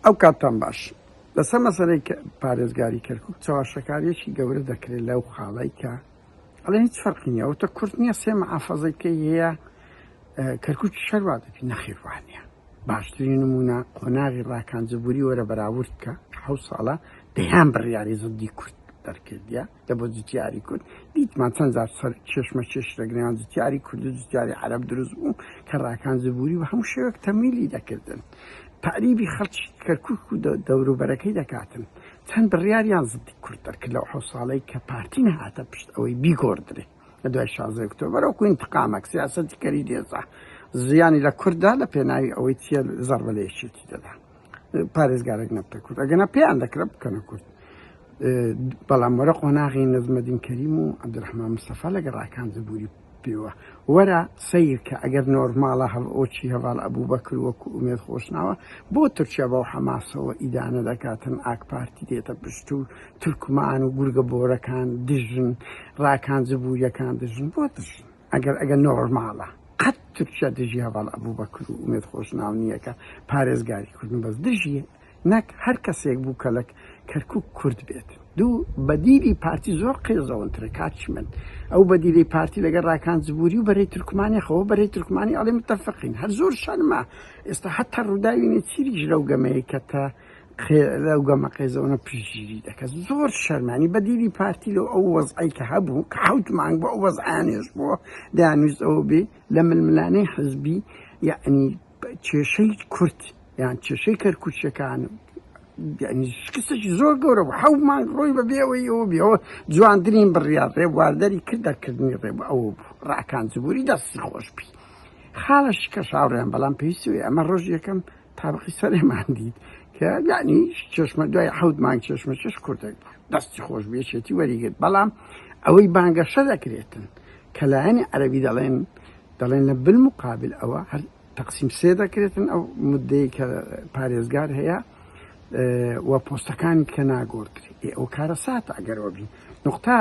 ئەو کاتتان باش. لەسەر مەسەلەی پارێزگاری کەرکوک چەواشەکاریەکی گەورە دەکرێت لەو خاڵەی کە ئەڵێن هیچ فەرقی نییە ئەوتە کورد نییە سێ محافەزەی کەی هەیە کەرکوک شەروا دەبی نەخێر وا نییە باشترین نمونە قۆناغی ڕاکان جبوری وەرە بەراورد کە حەو ساڵە دەیان بڕیاری زدی کورد دەرکردە لە بۆ جوتیاری کورد دیتمان چەند جار سەر چێشمە چێش لەگرێوان جوتیاری کورد و جوتیاری عەرەب دروست بوو کە ڕاکان جبوری بە هەموو شێوەک تەمویلی دەکردن تەعریبی خەڵکی کەرکوک و دەوروبەرەکەی دەکاتن چەند بڕیاریان زدی کورد دەرکرد لەو حەو ساڵەی کە پارتی نەهاتە پشت ئەوەی بیگۆڕدرێ لە دوای 16 ئۆکتۆبەر وەکو ئینتقامەک سیاسەتی کەری دێزا زیانی لە کورددا لە پێناوی ئەوەی چیە زەڕبە لە یەکێتی دەدا پارێزگارێک نەبتە کورد ئەگەنا پێیان دەکرا بکەنە کورد بەڵام وەرە قۆناغی نەزمەدین کەریم و عەبدولڕەحمان مستەفا لەگەڵ ڕاکان جبوری پێوە وەرە سەیر کە ئەگەر نۆرماڵە ئۆچی هەڤاڵ ئەبوبەکر وەکو ئومێد خۆشناوە بۆ تورکیا بەو حەماسەوە ئیدانە دەکاتن ئاک پارتی دێتە پشت و تورکمان و گورگە بۆرەکان دژن ڕاکان جبوریەکان دژن بۆ دژن ئەگەر ئەگەر نۆرماڵە قەت تورکیا دژی هەڤاڵ ئەبوبەکر و ئومێد خۆشناو نییە کە پارێزگاری کوردن بەس دژی نەک هەر کەسێک بوو کە لە کەرکوک کورد بێت. دوو، بەدیلی پارتی زۆر قێزەونترە کاکی من. ئەو بەدیلەی پارتی لەگەڵ ڕاکان جبوری و بەرەی تورکمانی خەوە بەرەی تورکمانی ئەڵێ متەفقین هەر زۆر شەرمە ئێستا حتا ڕووداوی نێچیریش لەو گەمەیە کە تا لەو گەمە قێزەونە پشتگیری دەکات زۆر شەرمانی بەدیلی پارتی لەو ئەو وەزعی کە هەبوو کە حەوت مانگ بۆ ئەو وەزعانێش بووە دەیانویست ئەوە بێ لە ململانێی حزبی یعنی کێشەی کورد یان کێشەی کەرکوچیەکان یعنی شکستێکی زۆر گەورە بوو حەوت مانگ ڕۆی بە بێەوەی ئەوە بێەوە جوانترین بڕیار ڕێبواردەری کرد دەرکردنی ڕێ ئەوە بوو ڕاکان جبوری دەستی خۆش بی خاڵە شکە شاوڕیان بەڵام پێویستی ئەمە ڕۆژ یەکەم تابقی سەرێمان دیت کە یعنی چێشمە دوای حەوت مانگ چێشمە چێش کوردێک بوو دەستی خۆش بێچێتی وەریگرت بەڵام ئەوەی بانگەشە دەکرێتن کە لایەنی عەربی دەڵێن دەڵێن لە بالمقابل ئەوە هەر تەقسیم سێ دەکرێتن ئەو مدەی کە پارێزگار هەیە و پۆستەکانی کە ناگۆڕدرێ ئەو کارەساتە ئەگەرەوە بی نقطە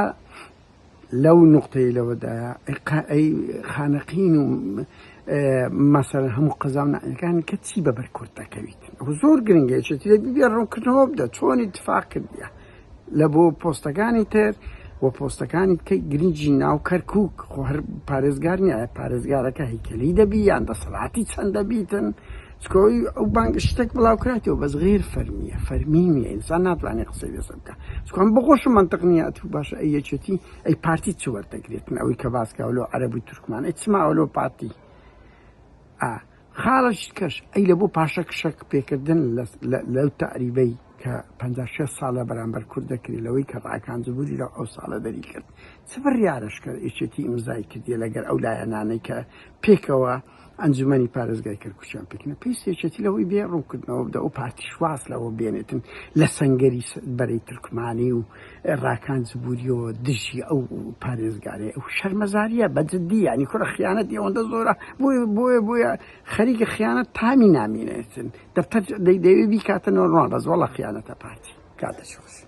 لەو نقطەی لەوەدایە ئەی خانەقین و مەسەر هەموو قەزا و ناحیەکان کە چی بە بەر کورد دەکەویت ئەو زۆر گرنگە یەکێتی دەبی بێ ڕوونکردنەوە بدە چۆنی اتفاق کردیە لە بۆ پۆستەکانی تر و پۆستەکانی کە گرنگی ناو کەرکک خۆ هەر پارێزگار نییە پارێزگارەکە هەیکەلی دەبی یان دەسەڵاتی چەند دەبیتن چکۆی ئەو بانگ شتێک بڵاوکراتەوە بەس غیر فەرمیە فەرمی نییە ئینسان ناتوانێت قسەی لەسەر بکە چکۆم بەخۆشم منطق نییە ئەتوو باشە ئەی یەکێتی ئەی پارتی چ وەردەگرێتن ئەوەی کە باسکاوە لۆ عەرەب و تورکمان ئەی چماوە لۆ پارتی ئا خاڵەکی کەش ئەی لە بۆ پاشەکشەک پێکردن لەو تەعریبەی کە 56 ساڵە بەرامبەر کورد دەکرێت لەوەی کە ڕاکان جبوری لە ئەو ساڵە دەری کرد چ بڕیارش کە یەکێتی ئیمزای کردیە لەگەر ئەو لایەنانەی کە پێکەوە ئەنجومەنی پارێزگای کەرکوکیان پێکنە پێویستە یەکێتی لەوەی بێ ڕوونکردنەوە بدە و پارتیش واز لەوە بێنێتن لە سەنگەری بەرەی تورکمانی و ڕاکان جبوریەوە دژی ئەو پارێزگارەیە ئەو شەرمەزاریە بە جدی ینی کوڕە خیانەت ئەوەندە زۆرە بۆیە بۆیە بۆیە خەریکە خیانەت تامی نامینێتن دەفتەر دەیەوێ بیکاتە نۆرماڵ بەس وەڵا خیانەتە پارتی کاتە خۆش.